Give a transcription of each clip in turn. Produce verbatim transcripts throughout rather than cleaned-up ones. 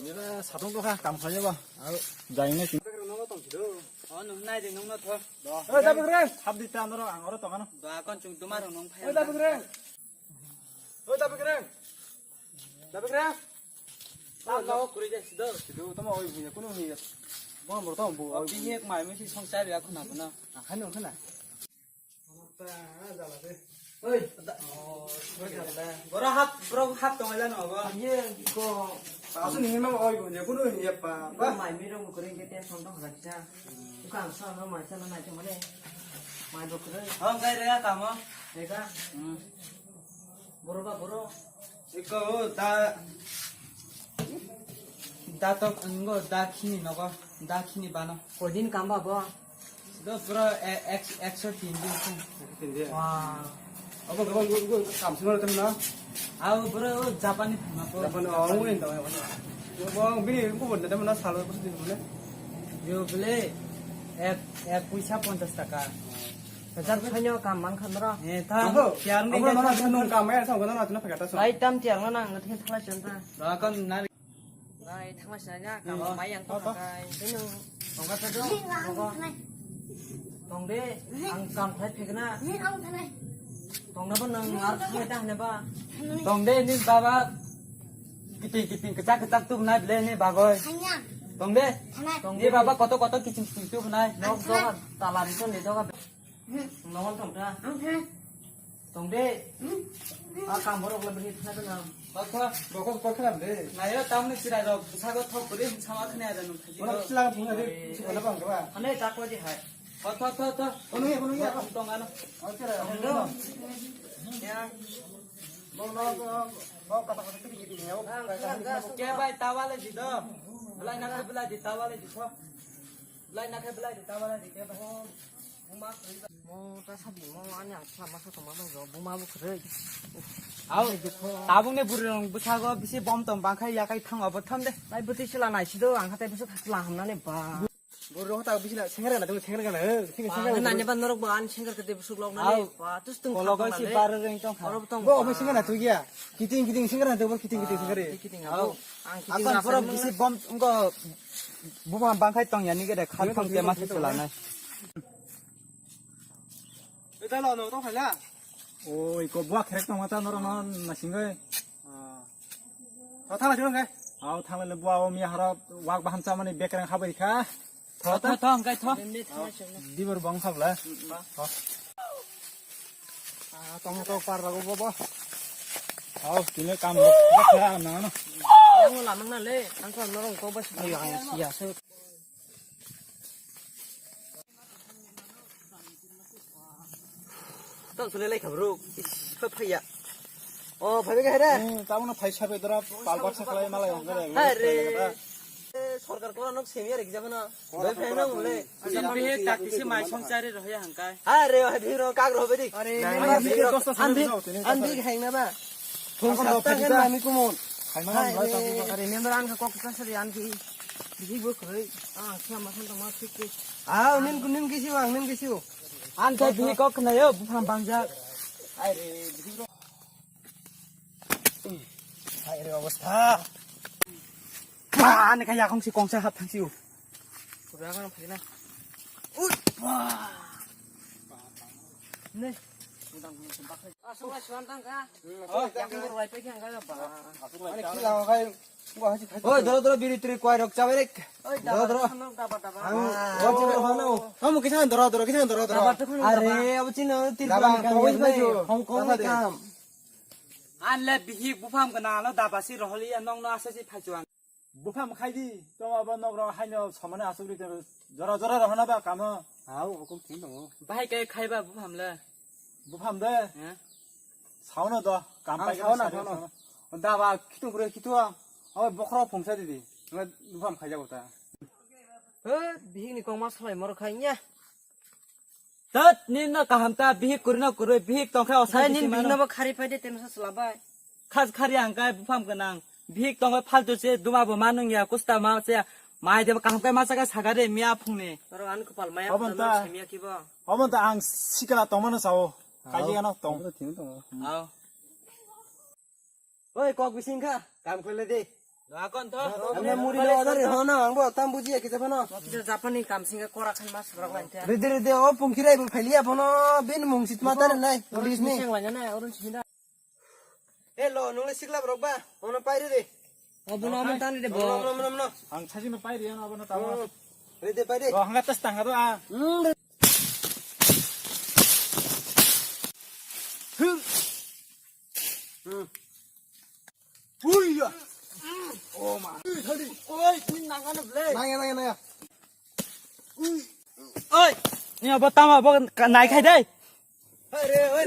Nila satung to kha kam khlai ba. Aro jaine. O nung nai de nung no tho. Oi, Dabi Reng, sab di ta noro ang oro tongano. Ba kon chung tumar nung phai. Oi, Dabi Reng. Oi, Dabi Reng. Dabi Reng. Tam no kuri de sido. Sido tamo oi buya kuno hi. Bon bor tamo bu. Oi. Bini ek mai misi song chai ya khuna khuna. Akhani khuna. Oi, da-, oh, boro hap, boro hap tong la no ba. Ye ko. Asu ni ma oi ko je kuno ni pa. Ba mai mi rong ko ring ke te song tong la cha. Ka sa no mai sa na nai te mane. Mai bo kre. Hong kai re ka mo. Re ka. Hmm. Boro ba boro. Iko da, da to ngo da khini nogo, da khini bano. Kodin kamba bo? Do pura e-, ek-, ekso tin din sung. Tin din. Wah. Abo gabang gua, gua kam sima tem na. Au bro Japan ni ma ko. Japan, oh, ini tahu apa? Gua bini gua buat tem na salah apa sih mana? Yo beli ek, ek puisa ponchas taka. Hajar phaino kam mang khan ro. Eh, ta. Abo, tiar ni abo ke mana ta. Nung kam ya sa gana na phekata so. Ai tam tiar na nang thing thala chanta. Ra kon na. Rai thangla sa ya kam mai yang to kai. Tino. Tong ka to do. Tong de, ang kam khai phekna. Tong na ba nang ar khai ta ne ba. Tong de ni baba. Kiting kiting kecak kecak tu nai bele ni bagoi. Tong de. Tong de baba koto koto kiting kiting tu nai. Nok doga talan to ni doga. Nongon tong ta. Ang thanai. Tong de. Hmm? A kam borok le bini thana na. Kotha, bokok kotha de. Nayo tamni chira rok sago thok kuri sama khne ada nung thaji. Ora sila phung de, sila bang ba. Ane ta ko di hai. Kotha, kotha, kotha. Kono ye, kono ye. Tong ano. Oke ra. Hello. Ya. Bok no, bok kata kata kiri kiri ya. Ke bai tawale di do. Belai na khe belai di tawale di tho. Belai na khe belai di tawale di ke bai. Mo ta sabi mo ani ang khla masa tongma bai jo buma bo khroi. Au, tabung ne buri rong bwsago bisi bom tong bangkhai yakai thang abo tham de. Lai bwtwi sila nai sido ang hatai bwswk khasla hamnani ba. Buri rong ta bisi na sengre na dong sengre na he. Sengre sengre. Nani ba norok ba an sengre kete bwswk lok nani. Au. Ba tus tung kologo si bar reng tong kha. Bo obo sengre na tu ya. Kiting kiting sengre na tu bo kiting kiting sengre. Kiting abo. Ang kiting. Akan borok bisi bom ngo buma bangkhai tong yani gede khal thang te ma se sila nai. Oi, ko buwa kherek tongma ta norok no nasingoi. Ah. To thala jurong kai. Au thala le buwa o mi haro wak baham chamani bekreng habai kha. Tho, tho, tho, hingkai tho. Dibor bong khabla. Tho. Ah, tong to par rago bobo. Au, tine kam lo. Kha na no. Yang lamang na le, ang ko norong ko bas. Ai, ai, ya se. Tong sule lai khabru. Is, kha phaiya. O, phaibe khe re. Hmm, tamono phai sabe dora, pal baksa khlai malai hongkhe re. Hai re. Eh, sorkar kora nok semiya rek jabana. Bai phai na mule. Asan bihe tak kisi mai song chari rohya hangkai. Hai re, hai bhiro kak rohbe dik. Are, member an dik, an dik hai na ba. Thong sapta khen mami kumon. Hai re, are member an ka kok ta sari an ki. Bhi bo khoi. Ah, kya masan to ma thik ke. Ah, nin kun nin kisi wang, nin kisi. An te bhi kok na yo, buphang bangjak. Hai re, bhiro. Hai re, obostha. Ba, ani kaya kong si kong sa hap thang si u. Kurang kan phina. Ui, ba. Ne. Asung la suan tang ka. Oh, yang ko rai pe kya ka ba. Ani kila kai. Oi, doro doro biri tiri kwai rok chabai rek. Oi, doro doro. Ang, oh, chini hono. Kamu kisa doro doro, kisa doro doro. Are, abo chini tirpal kan. Hong Kong kam. An le bihik bupham gana no daba si roholi ya nong no asa si phaichuan. Bupham khai di, to abo nok rok haino somani asuk ri jora jora rohona ba kamo. Hau, hukum thing tongo. Bahai kai khai ba bupham le. Bupham de. He? Sauna do, kam pai sauna, sauna. Daba kitu bro kitu a. Abo bokhro phungsa didi. Bupham khai jago ta. He, bihik ni kong ma salai moro khai nya. Tat, nini no kaham ta, bihik kuri no kuri, bihik tong khe osa. Nini bihik no bo khari pai de, teno sa sla bai. Khas khari ang kai bupham gwnang. Bihik tong khe faltu se, duma bo ma nung ya, kusta ma se, mai de kaham kai ma sa ka saga de, miya phung ni. Oro an kupal maya phung ta, semiya ki bo. Obo ta ang sikala tong mano sao. Kaji ano tong. Ao. Oi, kok bising kha, kam kole de. Doakon to. Ano muri no order hono, ang bo tam buji ya kita phano. Kita Japan ni kam singa kora khan mas brak lain ta. Rede, rede, o pungkhirai bo phailiya phano, bin mung sitma tar nai, police ni. Sing lain na, orun sinda. Eh, lo, nung le sikla borok ba? Ono pairi de. Abono amo tani de bo. Nom, nom, nom, nom. Ang saji no pairi ano abono tamo. Hmm. Rede pairi. Lo, hanga tas tanga do a. Hmm. Hmm. Uya. Oh ma. Ui, thali. Oi, tin nangano ble. Naya, naya, naya. Ui. Oi. Ni abo tamo abo ka-, nai khai dai. Hai re, oi.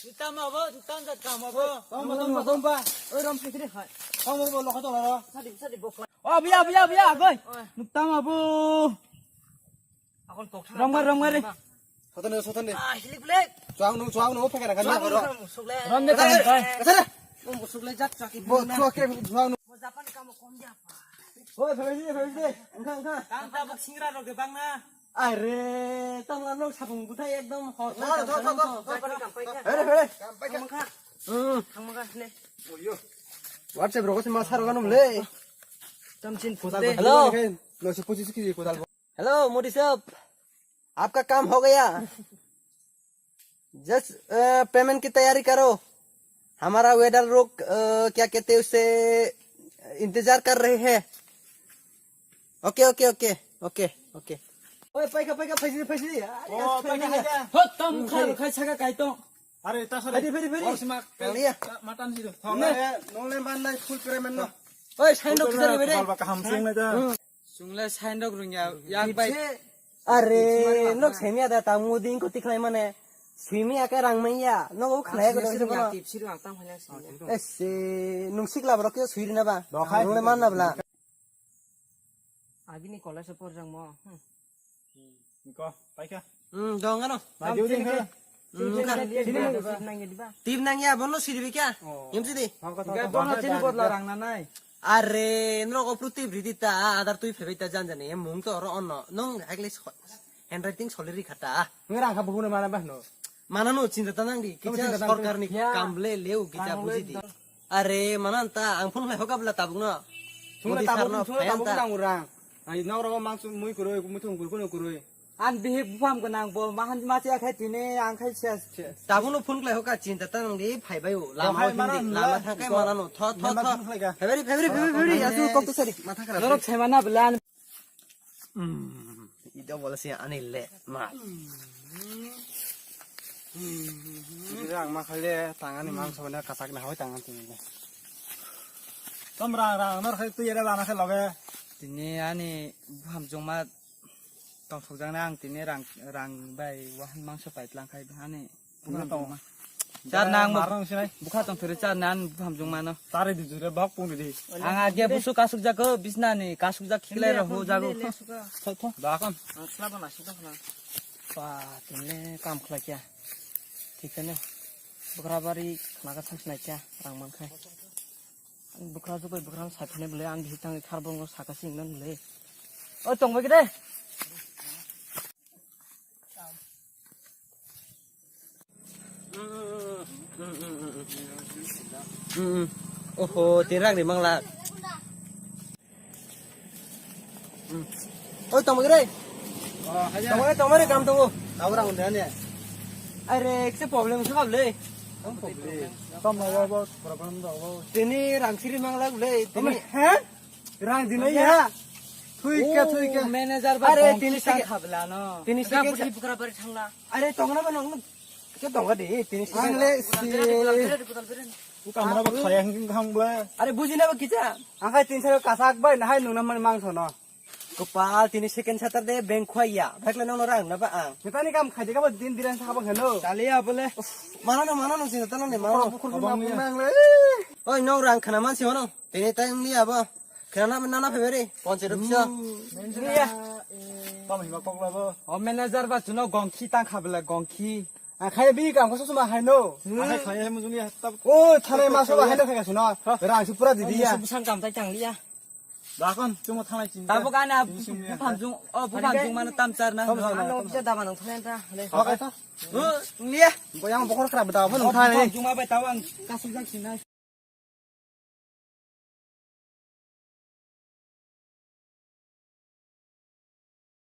Ni tamo abo, ni tam jat kam abo. Tamo, tamo, tamo. Oi, rom phai tre khai. Tamo bo lokha to ro. Sadi, sadi bo khai. Oh, biya, biya, biya, goi. Oi. Ni tamo abo. Akol tok thang. Rom gari, rom gari. Sotan de, sotan de. Ah, hilik belek. Chuang nung, chuang nung, pekara kan. Chuang nung, suklek. Rom de kan kai. Kasar. Nung suklek jat chaki. Bo, chuak ke, chuang nung. Bo Japan kamu kom dia apa? Oi, phaidi, phaidi. Engkha, engkha. Tang tabuk singra rok de bang na. Are, tang la nok sapung buthai ekdom hot. Thok, thok, thok, thok. Phaidi, phaidi. Thang mangkha. Hmm. Thang mangkha ne. WhatsApp rok se ma sar gano le. Tam chin photo. Hello. No se pochis kg kodal. Hello, Modi sahab, आपका काम हो गया। Just payment की तैयारी करो। हमारा वेदर लोग क्या कहते हैं उसे इंतजार कर रहे हैं। Okay, okay, okay, okay, okay. Oi, paika, paika, phaisi, phaisi. Oh, paika, paika. Hot tam khar khai saka kaito. Are, ta sare. Phaidi, phaidi, phaidi. Oh, sima. Kaliya. Matan sido. Nole, nole man nai full payment no. Oi, sign rok kisari bere. Bal ba kaham sing na ja. Sungle sign rok rungya, yak bai. Are, nok semia da ta muding ko tikhlai mane. Suimi ake rang manya. Nok o khnaya ko dong sing kono. Tip sir ang tang phanya sing. Ese, nung sikla borok ke suiri na ba. Dokhai. Nole man na bla. Agini college porjang mo. Niko, paika. Hmm, dong ano. Lagi udah ke. Hmm, kan. Tip nang ya, bono siri bika. Yang sini. Bono sini buat larang nanai. Are, nrok opru tip ridi ta, adar tui phebe ta jan jani, mung to oro ono. Nong, handwriting soliri khata. Ngerang kha buhuna mana bah no. Mana no chinta tanang di, kisa sorkar ni kam le leu kisa buji di. Are, mana anta, ang phone lai hoka bla tabuk no. Modi sar no phai anta. Ai, nok rogo mang mui kuroi, mui thung kuroi, kuroi. An bihik bupham gwnang bo mahan ma chaya khai tini ang khai ses. Tabukno phone khlai hoka chinta ta nang di phai bai o lama o hindi lama thang kai mana no tho tho tho. February February February asu kok to sari. Matha khara. Norok sai mana bla. Hmm, ido bola si ani le ma. Ang ma khale tangani mang sabana kasak na hoi tangan tini. Tom rang rang nor khai tu yere lana khai loge. Tini ani bupham jongma Tong sokjaknai ang tini rang, rang bai wahan mangso pai tlang khai hani. Tini tong. Char nang mo. Marang sinai. Bukha tong thuri char nan bupham jong mano. Tari di jure bak pung di. Ang age busu kasuk jako bisna ni kasuk jak khilai ro ho jago. Thok thok. Bakon. Ang sla bana sida khna. Pa tini kam khlai kya. Thik ne. Bukra bari khna ka thang sinai kya rang man khai. Bwkra jukoi bwkra no saphina bwle ang bihik tangwi khar bongno saka singna bwle. O tongbai khe de. Oho, tin rang ri mangla. Oi, tongmani re. Tongmani, tongmani, kam tongo. Abo rang undi ani. Are, ekse problem sa kable. Tini rang siri mangla ble. Tini, ha? Rang dinai ya. Thui kya, thui kya. Manager ba. Are, tini sa khabla no. Tini sa khabla. Are, tongna ba nong. Khe tongo de, tini ang le si. Kamra ba khaya hing hang bla. Are buji na ba kicha. Ang khai tin sa kasak bai na hai nung na man mang sono. Kopal tini second Saturday bank khwaya. Bhakle nono rang na ba ang. Neta ni kam khai de ka ba din diran sa ka ba helo. Tali ya bole. Mana no mana no sin talo ne mana. Bukur na bung nang le. Oi no rang khana man si hono. Tini time ni abo. Khana na na February. Ponche rupsa. Ni ya. Pam hima kok la bo. O manager ba chuno gongkhi tang khabla gongkhi. Ang khai bini kam khe sosoma hai no. Ang khai khai hai mujuni hata. O thane maso ba hai no khai sino. Rang si pura didi ya. Busang kam tai tang liya. Bakon chumo thanai chin. Tabo kana buphamjung o buphamjung mano tam char na. Ano bisa dama nang thane ta. Oke ta. Liya. Boyang bokor kra bada bo nang thane. Buphamjung ma bai tawang kasuk jak sinai.